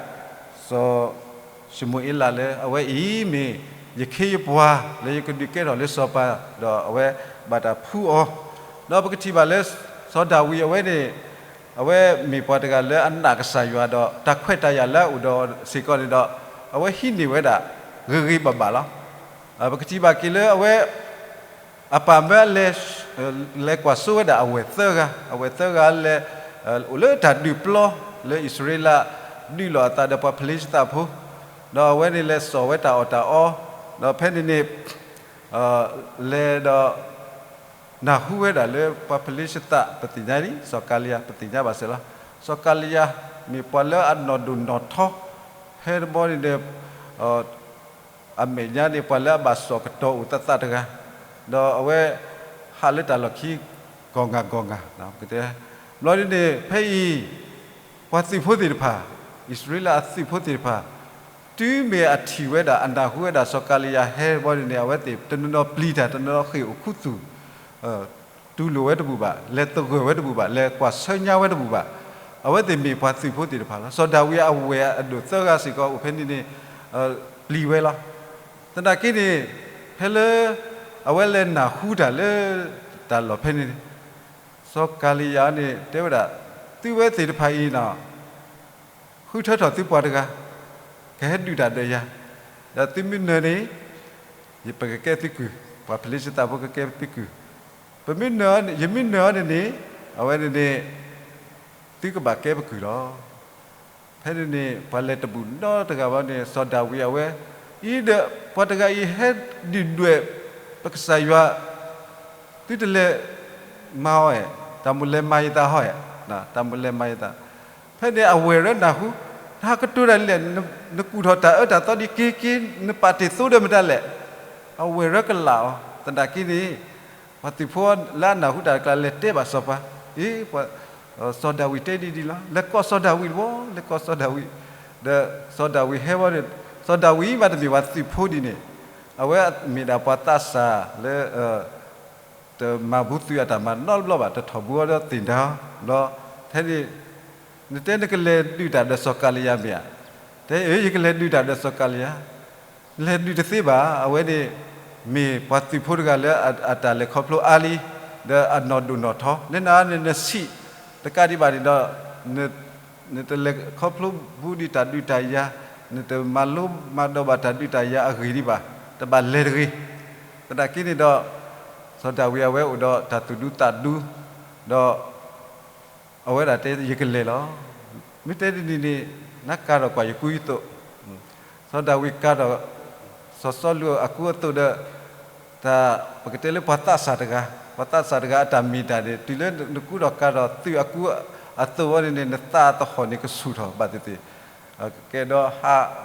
စီၤၡမူၤအ့လးလၢ အဝဲအံၤမ့ၢ်ယခ့ယပှၤ လၢယကဒုးကဲထီၣ်လၢစီၤပၤ, ဒီးအဝဲဘၣ်တၢ်ဖှူအီၤ, ဒီးပကထံၣ်ဘၣ်လၢ စီၤဒၤဝံးအဝဲန့ၣ် အဝဲမ့ၢ်ပှၤတဂၤလၢအနာ်ကစၢ်ယွၤဒီး တၢ်ခွဲးတၢ်ယာ်လၢအအိၣ်ဒီးစ့ၢ်ကီးန့ၣ်ဒီး အဝဲဟံးန့ၢ်ဝဲဒၣ် ဂ့ၤဂ့ၤဘၣ်ဘၣ်လီၤ. ပကထံၣ်ဘၣ်က့ၤလၢအဝဲ အပၢ်မၢလဲၤ လဲၤကွၢ်စိဝဲဒၣ်အဝဲၢ်သၢဂၤ, အဝဲၢ်သၢဂၤလဲၤ အိၣ်လၢတၢ်ဒုးပျီ လၢအံၣ်စရ့လး ဒုးလိာ်အသးဒီးပှၤဖလ့ၡသးဖိ, ဒီးအဝဲန့ၣ်လဲၤစိာ်ဝဲတၢ်အီၣ်တၢ်အီ, ဒီးဖဲန့ၣ်န့ၣ် လဲၤဒီး နၢ်ဟူဝဲဒၣ်လၢပှၤဖလ့ၡသး ပသ့ၣ်ညါလံ, စီၤကၤလံယၤ ပသ့ၣ်ညါဘၣ်စၢၤလီၤ. စီၤကၤလံယၤ မ့ၢ်ပှၤလၢအနီၢ်ဒိၣ်နီၢ်ထီ ဖဲတဘျီန့ၣ်ဒီး အမဲာ်ညါန့ၣ် ပှၤလၢအဘၣ်စိာ်ကတီၤအိၣ်သးသးတဂၤ, ဒီးအဝဲ ဟးလၢတၢ်လီၢ်ခံ ဂီၤငၤဂီၤငၤ, ဘျီဒ်န့ၣ် ဖဲအံၤ ပှၤသုးဖိသ့ၣ်တဖၣ်, အံၣ်စရ့လးအသုးဖိသ့ၣ်တဖၣ် တုၤမ့ၢ်အထံၣ်ဝဲဒၣ် အနၢ်ဟူဝဲဒၣ်စီၤကၤလံယၤဟဲတဘျီန့ၣ်န့ၣ် အဝဲသ့ၣ်တနီၤနီၤပျံၤတၢ် တနီၤနီၤဃ့ၢ်အိၣ်ခူသူၣ် တူၢ်လိာ်ဝဲတဘူၣ်ဘၣ်, လဲၤသဂၢၢ်ဝဲတဘူၣ်ဘၣ်, လဲၤကွၢ်ဆၢညါဝဲတဘူၣ်ဘၣ်. အဝဲသ့ၣ်မ့ၢ်ပှၤသုးဖိသ့ၣ်တဖၣ်လီၤ. စီၤဒၤဝံးအဝဲၢ်အဒိၣ်သၢဂၤစ့ၢ်ကီးအိၣ်ဖဲန့ၣ်န့ၣ် ပျံၤဝဲလီၤ. သနာ်က့န့ၣ် ဖဲလၢ အဝဲလဲၤနၢ်ဟူတၢ်လၢ တၢ်လီၢ်ဖဲန့ၣ်န့ၣ် စီၤကၤလံယၤန့ၣ် တဲဝဲဒၣ် သုဝဲသ့ၣ်တဖၣ်အံၤန့ၣ် ဃုထၢထီၣ်သုပှၤတဂၤ ကဟဲဒုးတၢ်ဒီးယၤ, ဒီးသုမ့ၢ်နၢၤန့ၣ် ပကကဲသုကုၢ်, ပှၤဖလ့ၡသးဖိကကဲသုကုၢ်, ပမ့ၢ်နၢၤ, ယမ့ၢ်နၢၤအီၤန့ၣ်န့ၣ် အဝဲန့ၣ်န့ၣ် သုကဘၣ်ကဲပကုၢ်လီၤ. ဖဲန့ၣ်န့ၣ် ပှၤလဲၤတဘူၣ်နီတဂၤဘၣ်န့ၣ် စီၤဒၤဝံးအဝဲ အံၤဒီး ပှၤတဂၤအံၤဟဲဒုၣ်ဒွဲၣ် ပကစၢ်ယွၤ သုတလဲၤမၤအီၤဧါ, တၢ်မိၣ်လဲၤမၤယသးဟီဧါ, တၢ်မိၣ်လဲၤမၤယသး, ဖဲန့ၣ်အဝဲၢ်ရၢနၢ်ဟူ, နဟးကတိၤတၢ်လဲၣ်, နကူၣ်ထီၣ်တၢ်အၢတၢ်သီဒ်က့ၤက့ၤ နပာ်တ့ၢ်သိဒီးမတၤလဲၣ်, အဝဲၢ်ရၢကလာ်အီၤ, သနာ်က့န့ၣ် ပှၤသုးဖိလၢအနၢ်ဟူတၢ်တကျါလဲၤတဲဘၣ်စီၤပၤ, အ့ ပှၤ စီၤဒၤဝံးတဲဒ်ဒ်လီၤ, လဲၤကိးစီၤဒၤဝံးတဘျီ, လဲၤကိးစီၤဒၤဝံး, ဒီးစီၤဒၤဝံးဟဲဝဲန့ၣ်, စီၤဒၤဝံးမးတမ့ၢ်ပှၤသုးဖိဒ်န့ၣ်, အဝဲမ့ၢ်ဒၣ်ပှၤသးစၢ်လၢ တမၤဘူးသုးအတၢ်မၤနီတဘျီဘၣ်, တထီၣ်ဘူးအီၤဒီးသ့ၣ်ဒါဘျီ, ဖဲန့ၣ် နတဲနကလဲၤဒုးတၢ်ဒီးစီၤကၤလံယၤမ့ၢ်ဧါ, တဲအၢ ယကလဲၤဒုးတၢ်ဒီးစီၤကၤလံယၤ, လဲၤဒုးတသ့ဘၣ်, အဝဲန့ၣ် မ့ၢ်ပှၤသုးဖိတဂၤလၢအတၢ်လဲၤခီဖျိအါလံ, ဒီးအနီၢ်ဒိၣ်နီၢ်ထီ, လၢနၤန့ၣ်နဆံးတကးဒံးဘၣ်န့ၣ်ဒီး နတလဲၤခီဖျိဘူးဒံးတၢ်ဒုးတၢ်ယၤ, နတမၤလိမၤဒိးဘၣ်တၢ်ဒုးတၢ်ယၤအဂ့ၢ်ဒံးဘၣ်, တဘၣ်လဲၤတဂ့ၤ. သနာ်က့န့ၣ်ဒီး စီၤဒၤဝံးအဝဲအိၣ်ဒီးတၢ်သူၣ်ဒူသးဒူ, ဒီး အဝဲဒၣ်တဲ ယကလဲၤလီၤ. မ့ၢ်တဲဒ်န့ၣ်န့ၣ် နကၤထီၣ်ကွၢ်ယကူယသိး, စီၤဒၤဝံးကၤထီၣ် စီၤစီလူးအကူအသိးဒီး တၢ် ပကတဲလၢပှၤသးစၢ်တဂၤ, ပှၤသးစၢ်တဂၤအတၢ်မ့ၢ်တၢ်န့ၣ် တုၤလၢနကူဒီးကၤထီၣ်သုးအကူအသိးဝဲန့ၣ်န့ၣ် နသးသဟီၣ်န့ၣ်ကဆူၣ်ထီၣ်ဘၣ်သ့ၣ်သ့ၣ်, ကဲဒီး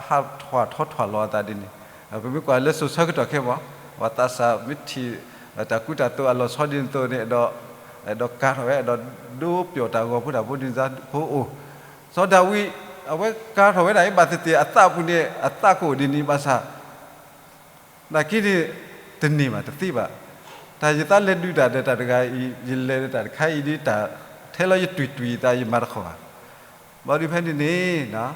ဟးထွၣ်ထီထွၣ်လီၤအသးဒ်န့ၣ်, ပမ့ၢ်ကွၢ်လၢစိၤဆၢကတီၢ်ခဲအံၤ ပှၤသးစၢ်မ့ၢ်ထံၣ် တၢ်ကူတၢ်သိးအလီၤဆီဒ်န့ၣ်အသိးန့ၣ် အဲၣ်ဒိးကၤထီၣ်ဝဲ အဲၣ်ဒိးဒိးပျီၣ်တၢ်ဂီၤဖိတၢ်ဖိဒ်န့ၣ်ဖိအိၣ်, စီၤဒၤဝံး အဝဲကၤထီၣ်ဝဲဒၣ်အံၤ ဘၣ်သ့ၣ်သ့ၣ်အသးပူၤန့ၣ် အသးကအိၣ်ဒ်န့ၣ်ဘၣ်ဆၣ် သနာ်က့န့ၣ် တန့ၢ်ဘၣ်တသ့ဘၣ်. တၢ်ယသးလဲၤဒုးတၢ်ဒီးတၢ်တဂၤအံၤ ယလဲၤဒီးတၢ်တခါအံၤဒ်တၢ်ထဲလီၤယတွံၢ်တွံၢ်ယသးယမၤတခီၣ်ဘၣ်. ဘၣ်ဒီးဖဲန့ၣ်န့ၣ်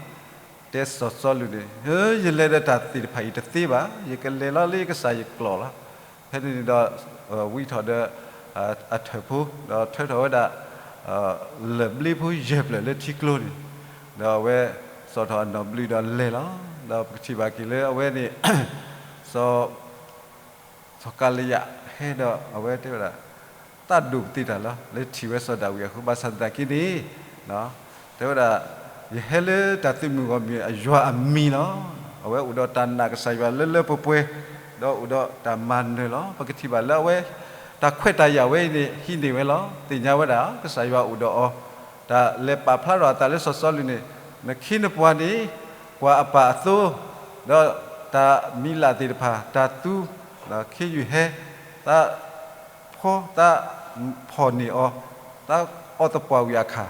တဲစီၤစီလူးန့ၣ် ယလဲၤဒီးတၢ်သ့ၣ်တဖၣ်အံၤတသ့ဘၣ်, ယကလဲၤလီၤလၢယကစၢ်ယကျိာ်လီၤ. ဖဲန့ၣ်န့ၣ်ဒီး ဝံထီၣ်ဒီး အထၢၣ်ဖိ ဒီးထၢထီၣ်ဝဲဒၣ် လၢၢ်ဘျ့ဖိယဲၢ်ဖျၢၣ်လၢထံကျိန့ၣ်, ဒီးအဝဲစိာ်ထီၣ်အနီၢ်ဘျုးဒီးလဲၤလီၤ. ဒီးပကထံၣ်ဘၣ်က့ၤလၢအဝဲန့ၣ် စီၤ စီၤကၤလံယၤဟဲဒီးအဝဲတဲဝဲဒၣ် သးဒိၣ်ပသ့ၣ်တၢ်လီၤ. လၢထံၣ်ဝဲစီၤဒၤဝံးအဃိ ဘၣ်ဆၣ်သနာ်က့န့ၣ် တဲဝဲဒၣ် ယဟဲလၢတၢ်သုးမုၢ်ဂီၢ်မုၢ်အယွၤအမံၤလီၤ. အဝဲအိၣ်ဒီးတၢ်နာ်ကစၢ်ယွၤလၢလၢပှဲၤပှဲၤ, ဒီးအိၣ်ဒီးတၢ်မၤနၢၤလီၤ. ပကထံၣ်ဘၣ်လၢအဝဲ တၢ်ခွဲးတၢ်ယာ်ဝဲအံၤန့ၣ် ဟံးန့ၢ်ဝဲလီၤ. သ့ၣ်ညါဝဲဒၣ် ကစၢ်ယွၤအိၣ်ဒီးအီၤ, တၢ်လဲၤပာ်ဖျါထီၣ်အသးလၢစီၤစီလူးန့ၣ် နခ့နပှၤန့ၣ် ကွၢ်အပၢ်အသိ, ဒီးတၢ်မံၤလၢ်သ့ၣ်တဖၣ် တၢ်သူ, ခ့ယုၢ်ဟဲ, တၢ်ဖှီၣ်, တၢ်ဖီၣ်န့ၢ်အီၤ, တၢ်အီၣ်သပှၢ်ဝံၤအခါ,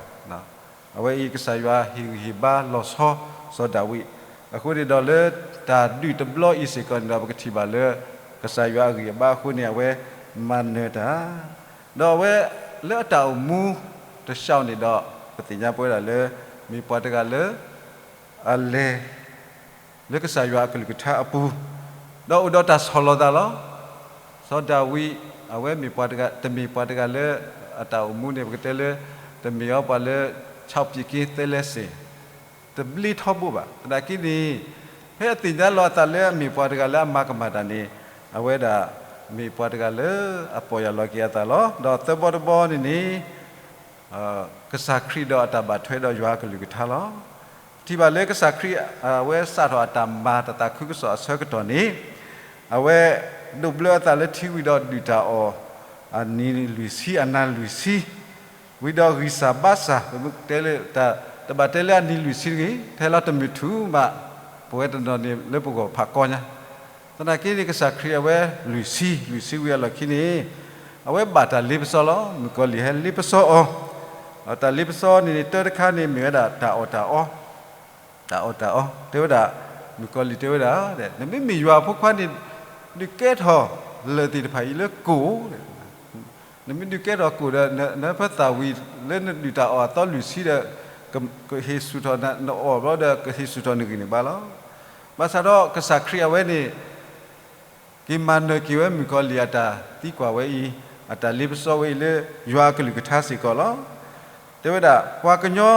အဝဲအံၤကစၢ်ယွၤဟ့ၣ်ဂံၢ်ဟ့ၣ်ဘါလီၤဆီ စီၤဒၤဝံး. အဃိန့ၣ်ဒီးလၢတၢ်ဒုးတဘျီအံၤစ့ၢ်ကီးန့ၣ်ဒီး ပကထံၣ်ဘၣ်လၢ ကစၢ်ယွၤအဂံၢ်အဘါအဃိန့ၣ် အဝဲမၤနၢၤတၢ် ဒီးအဝဲလၢအတၢ်အိၣ်မူတစဲးန့ၣ်ဒီး ပသ့ၣ်ညါပဝဲဒၣ်လၢ မ့ၢ်ပှၤတဂၤလၢ အလဲၤ လၢကစၢ်ယွၤအကလုၢ်ကထါအပူၤ, ဒီးအိၣ်ဒီးတၢ်ဆီၣ်လီၤသးလီၤ. စီၤဒၤဝံး အဝဲမ့ၢ်ပှၤတဂၤ, တမ့ၢ်ပှၤတဂၤလၢ အတၢ်အိၣ်မူန့ၣ် ပကတဲလၢ တမ့ၢ်အီၤပှၤလၢ ဆီၣ်ပံၢ်က့သဲလဲစ့ၣ် တဘျ့ထီဘိဘၣ်. သနာ်က့န့ၣ် ဖဲအသ့ၣ်ညါလီၤအသးလၢအမ့ၢ်ပှၤတဂၤလၢအမၤကမၣ်တၢ်န့ၣ် အဝဲဒၣ်မ့ၢ်ပှၤတဂၤလၢအပီၢ်ယၢ်လီၤက့ၤအသးလီၤ. ဒီးသၢဘီတဘီန့ၣ်န့ၣ် ကစၢ်ခရံာ်ဒီးအတၢ်ဘၣ်ထွဲဒီးယွၤအကလုၢ်ကထါလီၤ. ထံၣ်ဘၣ်လၢကစၢ်ခရံာ် အဝဲစးထီၣ်အတၢ်မၤတၢ်သးခုကစီၣ်အဆၢကတီၢ်န့ၣ် အဝဲဒိးဘျၢအသးလၢထံဝံၤဒီးဒုၣ်တၢ်အီၣ် အနံၤလွံၢ်ဆံအနၤလွံၢ်ဆံ ဝံၤဒီးဂံၢ်စၢ်ဘါစၢ်, ပတဲလၢ တဘၣ်တဲလၢအနံၤလွံၢ်ဆံတဂ့ၤ, ထဲလီၤတမုၢ်ထူၣ်မး ပဝဲတနီၤန့ၣ်လၢပဂီၢ်ဖးကီညါ သနာ်က့န့ၣ် ကစၢ်ခရံာ်အဝဲလွံၢ်ဆံ, လွံၢ်ဆံဝံၤအလီၢ်ခံန့ၣ် အဝဲဘၣ်တၢ်လ့ပစီလီၤ. မုၣ်ကီၤလံၢ်ဟဲလ့ပစီအီၤ, တၢ်လ့ပစီန့ၣ်န့ၣ် တၢတခါန့ၣ်မ့ၢ်ဝဲဒၣ်တၢ်အီၣ်တၢ်အီ, တၢ်အီၣ်တၢ်အီ, တဲဝဲဒၣ်, မုၣ်ကီၤလံၢ်တဲဝဲဒၣ်, နမ့မ့ၢ်ယွၤအဖိခွါန့ၣ် ဒုးကဲထီၣ်လၢၢ်သ့ၣ်တဖၣ်အံၤလၢကိၣ် နမ့ၢ်ဒုးကဲထီၣ်ကိၣ်ဒီး နဖဲသၣ်ဝံၤလၢနဒုၣ်တၢ်အီၣ်အသီလွံၢ်ဆံဒီး ကဟ့ၣ်ဆူၣ်ထီၣ်နအီၣ်ဘျီဒီး ကဟ့ၣ်ဆူၣ်ထီၣ်နဂံၢ်နဘါလီၤ. ဘၣ်ဆၣ်ဒီးကစၢ်ခရံာ်အဝဲန့ၣ် က့ၤမၤနၢၤက့ၤဝဲမုၣ်ကီၤလံၢ်အတၢ်သံကွၢ်ဝဲအံၤ, အတၢ်လ့ပစီဝဲအံၤလၢယွၤအကလုၢ်ကထါစ့ၢ်ကီးလီၤ. တဲဝဲဒၣ် ပှၤကညီ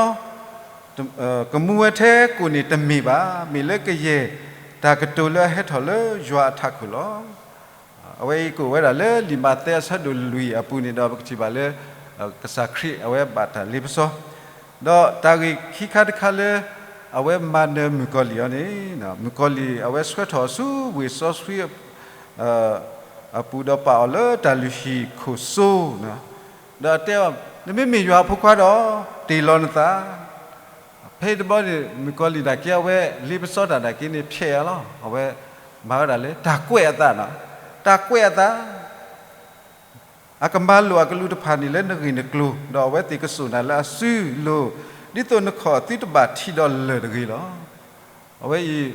ကမူဝဲထဲကိၣ်န့ၣ်တမ့ၢ်ဘၣ်, မ့ၢ်လၢကယဲၢ်တၢ်ကတိၤလၢအဟဲထီၣ်လၢယွၤအထးခိၣ်လီၤ. အဝဲအံၤကအိၣ်ဝဲဒၣ်လၢလံာ်မးသဲအဆၢဒိၣ်လွံၢ်အပူၤန့ၣ်ဒီး ပကထံၣ်ဘၣ်လၢ ကစၢ်ခရံာ်အဝဲဘၣ်တၢ်လ့ပစီ, ဒီးတၢ်ဂ့ၢ်ခံခါတခါလၢ အဝဲမၤနၢၤမုၣ်ကီၤလံၢ်အီၤန့ၣ် မုၣ်ကီၤလံၢ်အဝဲဆှၢထီၣ်ဆူဝ့ၢ်စီဆှံ အပူၤဒီးပာ်အီၤလၢတၢ်လုၢ်ဟံၣ်ခိၣ်စိ, ဒီးတဲအီၤ နမ့မ့ၢ်ယွၤအဖိခွါဒီး တ့ၢ်လီၤနသး, ဖဲအံၤတဘျီန့ၣ် မုၣ်ကီၤလံၢ်နာ်က့အဝဲလ့ပစီတၢ်နာ်က့န့ၣ် ဖျဲးအီၤလီၤ. အဝဲမၤဝဲဒၣ်လၢတၢ်ကွဲးအသး, တၢ်ကွဲးအသး အကမၤလိာ်အကလူးတဖၣ်န့ၣ်လၢနဂ့ၢ်နကျိၤ, ဒီးအဝဲသ့ၣ်ကစိာ်နၤလၢအစုလိၤ, ဒ်သိးနခီၣ်သုတဘၣ်ထံးဒီးလၢၢ်တဂ့ၤလီၤ. အဝဲအံၤ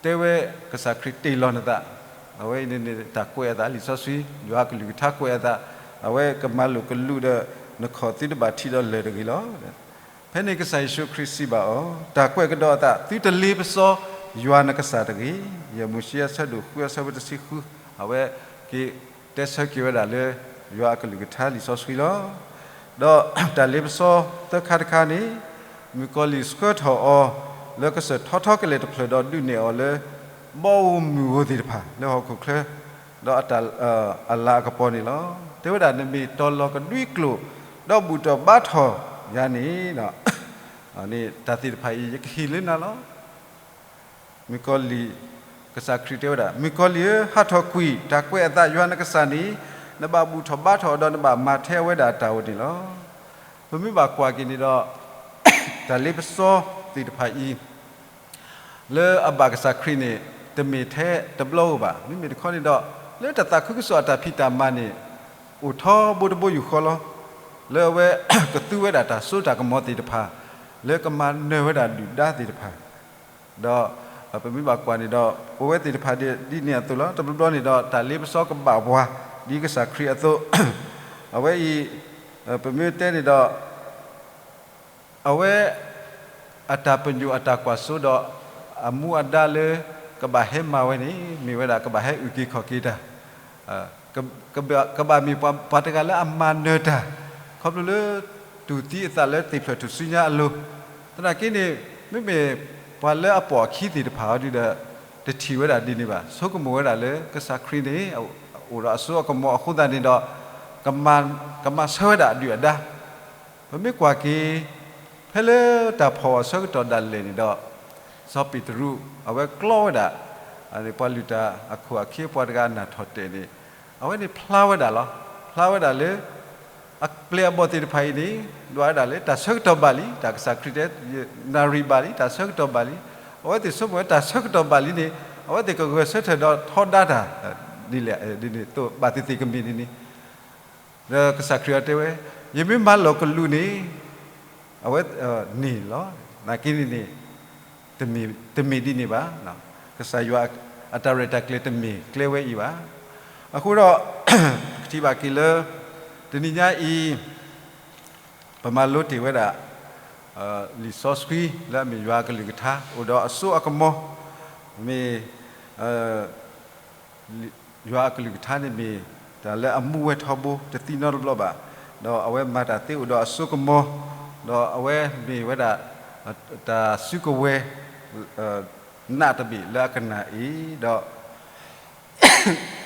တဲဝဲကစၢ်ခရံာ်တ့ၢ်လီၤနသး, အဝဲအံၤန့ၣ်န့ၣ် တၢ်ကွဲးအသးလံာ်စီဆှံ, ယွၤအကလုၢ်ကထါကွဲးအသး, အဝဲကမၤလိာ်ကလူးဒီး နခီၣ်သုတဘၣ်ထံးဒီးလၢၢ်တဂ့ၤလီၤ. ဖဲန့ၣ်ကစၢ်ယ့ၣ်ၡူးခရံာ်စံးဘၣ်အီၤ, တၢ်ကွဲးကဒီးအသး, သုတလ့ပစီယွၤနကစၢ်တဂ့ၤ. ယဲၢ်မိၤၡ့အဆၢဒိၣ်ဃုအဆၢဖိတဆံဃု, အဝဲက့ၤတဲဆၢက့ၤဝဲဒၣ်လၢ ယွၤအကလုၢ်ကထါလံာ်စီဆှံလီၤ. ဒီးတၢ်လ့ပစီသၢခါတခါန့ၣ်, မုၣ်ကီၤလံၢ်ဆှၢထီၣ်အီၤ လၢကစၢၢ်ထီထီကလဲာ်တဖျၢၣ်ဒီးဒုးနဲၣ်အီၤလၢ ဘီဧိၤမုၢ်ဧိၤသ့ၣ်တဖၣ်လၢဟီၣ်ခိၣ်ချၢ ဒီးအတၢ် အလၤအကပီၤန့ၣ်လီၤ. တဲဝဲဒၣ် နမ့ၢ်တီၤလီၤကဒွံကျိာ် ဒီးဘူၣ်ထီၣ်ဘါထီၣ်ယၤန့ၣ် တၢ်သ့ၣ်တဖၣ်အံၤ ယကဟ့ၣ်လၢနၤလီၤ. မုၣ်ကီၤလံၢ်, ကစၢ်ခရံာ်တဲဝဲဒၣ်, မုၣ်ကီၤလံၢ်ဧၢ, ဟးထီၣ်ကွံာ်, တၢ်ကွဲးအသးယွၤနကစၢ်န့ၣ် နဘၣ်ဘူၣ်ထီၣ်ဘါထီၣ်ဒီးနဘၣ်မၤထဲအဝဲဒၣ်အတၢ်အိၣ်န့ၣ်လီၤ. ပမ့ၢ်ဘၣ်ကွၢ်က့ၤန့ၣ်ဒီး တၢ်လ့ပစီသ့ၣ်တဖၣ်အံၤ လၢအဘၣ်ကစၢ်ခရံာ်န့ၣ် တမ့ၢ်ထဲတဘျီဧိၤဘၣ်. မ့မ့ၢ်တခီန့ၣ်ဒီး လၢတၢ်သးခုကစီၣ်အတၢ်ဖံးတၢ်မၤန့ၣ် အိၣ်ထီဘိတဘိယူၢ်ဃီလီၤ. လၢအဝဲကသူဝဲဒၣ်တၢ်စိတၢ်ကမီၤသ့ၣ်တဖၣ်, လၢကမၤနၢၤဝဲဒၣ်ဒုၣ်ဒါသ့ၣ်တဖၣ်, ဒီးပမ့ၢ်ဘၣ်ကွၢ်န့ၣ်ဒီး ပဝဲသ့ၣ်တဖၣ်ဒ်န့ၣ်အသိးလီၤ. တဘျီဘျီန့ၣ်ဒီး တၢ်လ့ပစီကဘၣ်ပှၤ ဒ်ကစၢ်ခရံာ်အသိး, အဝဲအံၤ ပမ့ၢ်တဲန့ၣ်ဒီး အဝဲ အတၢ်ပညိၣ်အတၢ်ကွၢ်စိဒီး အမူအဒါလၢ ကဘၣ်ဟဲမၤဝဲန့ၣ် မ့ၢ်ဝဲဒၣ်ကဘၣ်ဟဲအုၣ်က့ၤခီၣ်က့ၤတၢ်, ကဘၣ်မ့ၢ်ပှၤတဂၤလၢအမၤနၢၤတၢ် ခီဖျိလၢ တူၢ်သံအသးလၢသ့ၣ်ဖျၢၣ်ထူၣ်စုညါအလိၤ, သနာ်က့န့ၣ် မ့မ့ၢ်ပှၤလၢအပိာ်အခံသ့ၣ်တဖၣ်အီၤဒုဒီး တထံၣ်ဝဲဒၣ်ဒ်န့ၣ်ဘၣ်. ဆိကမိၣ်ဝဲဒၣ်လၢ ကစၢ်ခရံာ်န့ၣ် အိၣ်ဒီးအစိအကမီၤအဃိသတးန့ၣ်ဒီး ကမၤဆၢဝဲဒၣ်အဒုၣ်အဒါ ပမ့ၢ်ကွၢ်က့ၤ ဖဲလၢတၢ်ဖီၣ်အဆၢကတီၢ်ဒၣ်လဲာ်န့ၣ်ဒီး စီၤပ့းတရူး အဝဲကျီဝဲဒၣ် ပှၤလုၢ်တၢ်အခိၣ်အခ့အပှၤတဂၤအနၢ်ထီၣ်တဲာ်န့ၣ် အဝဲန့ၣ်ဖျါဝဲဒၣ်လီၤ. ဖျါဝဲဒၣ်လၢ အပျဲၢ်အဘီၣ်သ့ၣ်တဖၣ်အံၤန့ၣ် ဒွးဝဲဒၣ်လၢတၢ်ဆၢကတီၢ်ဘၣ်လံ, တၢ်ကစၢ်ခရံာ်တဲ နၣ်ရံၣ်ဘၣ်လံ, တၢ်ဆၢကတီၢ်ဘၣ်လံ. အဝဲသ့ၣ်ဆိကမိၣ်ဝဲတၢ်ဆၢကတီၢ်ဘၣ်လံန့ၣ် အဝဲသ့ၣ်ကဂဲၤဆၢထၢၣ်ဒီးထီဒါတၢ် ဒ်လဲၣ်ဒ်န့ၣ်သိးဘၣ်သ့ၣ်သ့ၣ်ကမ့ၢ်ဒ်န့ၣ်, ဒီးကစၢ်ခရံာ်အတဲဝဲ, ယမ့ၢ်မၤလီၤကလူးန့ၣ်, အဝဲန့ၣ်လီၤ. နာ်က့န့ၣ်န့ၣ်, တမ့ၢ်ဒ်န့ၣ်ဘၣ်. ကစၢ်ယွၤအတၢ်ရဲၣ်တၢ်ကျဲၤတမ့ၢ်ကျဲဝဲအံၤဘၣ်. အဃိဒီး, ပကထံၣ်ဘၣ်က့ၤလၢ တနံၤညါအံၤ ပမၤလိတ့ၢ်ဝဲဒၣ် လံာ်စီဆှံလၢအမ့ၢ်ယွၤအကလုၢ်ကထါ အိၣ်ဒီးအစိအကမီၤ, မ့ၢ် ယွၤအကလုၢ်ကထါန့ၣ်မ့ၢ် တၢ်လၢအမူဝဲထီဘိတသံနီတဘျီဘၣ်, ဒီးအဝဲမၤတၢ်သ့အိၣ်ဒီးအစိကမီၤ, ဒီးအဝဲမ့ၢ်ဝဲဒၣ် တၢ်စုကဝဲၤ နးတဘ့ၣ်လၢအကနၣ်အံၤ, ဒီး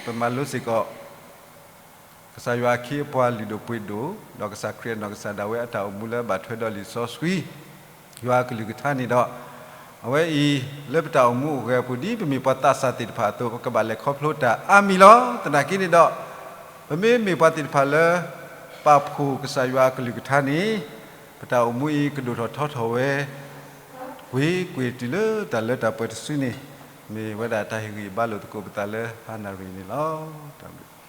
ပမၤလိစ့ၢ်ကီး ကစၢ်ယွၤအခ့အပှၤလုၢ်ဒိၣ်ပှ့ၤဒိၣ်, ဒီးကစၢ်ခရံာ်အနီၢ်ကစၢ်ဒၣ်ဝဲအတၢ်အိၣ်မူလၢဘၣ်ထွဲဒီးလံာ်စီဆှံ ယွၤအကလုၢ်ကထါန့ၣ်ဒီး, အဝဲအံၤ လၢပတၢ်အိၣ်မူအိၣ်ဂဲၤအပူၤ ဒ်ပမ့ၢ်ပှၤသးစၢ်သ့ၣ်တဖၣ်အသိး ပကဘၣ်လဲၤခီဖျိတၢ်အါမံၤလီၤ. သနာ်က့န့ၣ်ဒီး, ပမ့မ့ၢ်ပှၤသ့ၣ်တဖၣ်လၢ ပာ်ဖှိၣ်ကစၢ်ယွၤအကလုၢ်ကထါန့ၣ်, ပတၢ်အိၣ်မူအံၤကဒိၣ်ထီၣ်ထီထီၣ်ဝဲ ကွ့ၢ်ကွ့ၢ်တုၤလၢတၢ်လၢတၢ်ပှဲၤတစုန့ၣ်, မ့ၢ်ဝဲဒၣ်တၢ်ဟ့ၣ်ဂံၢ်ဘါလိာ်သကိးပသးလၢဟါနၣ်ရံၣ်န့ၣ်လီၤ. တၢ်ဘျုး